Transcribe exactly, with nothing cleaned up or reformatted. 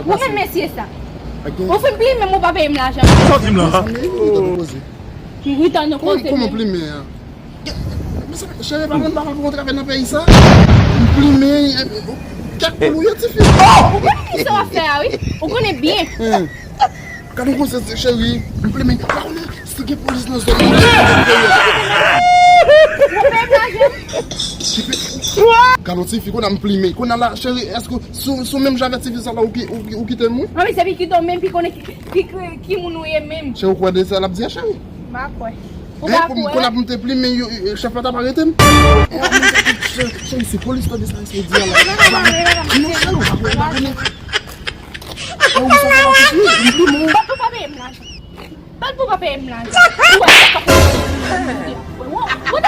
Ou menm mesye sa. Ou fin plimen m, ou pa peye m lajan. Sa w di m la? Wi, tann nou koze. Kòman plimen an? Cheri, pa konn pa pou travay nan peyi sa. M plimen, kèk poul ou ye, tifi. Ou konnen ki sa w ap fè a, wi. Ou konnen byen. Gade yon konsèy, cheri. M plimen. Pa konnen si gen polis nan zòn nan. Ou peye m lajan. Gade yon tifi, kounye a m plimen. Kounye a la, cheri, èske sou, sou menm jan avèk tifi sa la, ou ki-, ou, ou kite m, wi? Anben, se pi kite w menm, pi konnen ki, ki, ki, ki moun ou ye menm. Cheri, ou kwè de sa l ap di a, cheri? M pa kwè. Ou pa kwè? Kounye a pou m te plimen, yo, yo, chèf la t ap arete m. Cheri, se polis, tande sa, se di a la. Non, cheri, ou pa kwè, ou pa konnen. Ou sa fè la, tifi, m plimen. Bat pou pa peye m lajan. Bat pou pa peye m lajan. Ou wè sa k ap pase. Ou, ou, ou,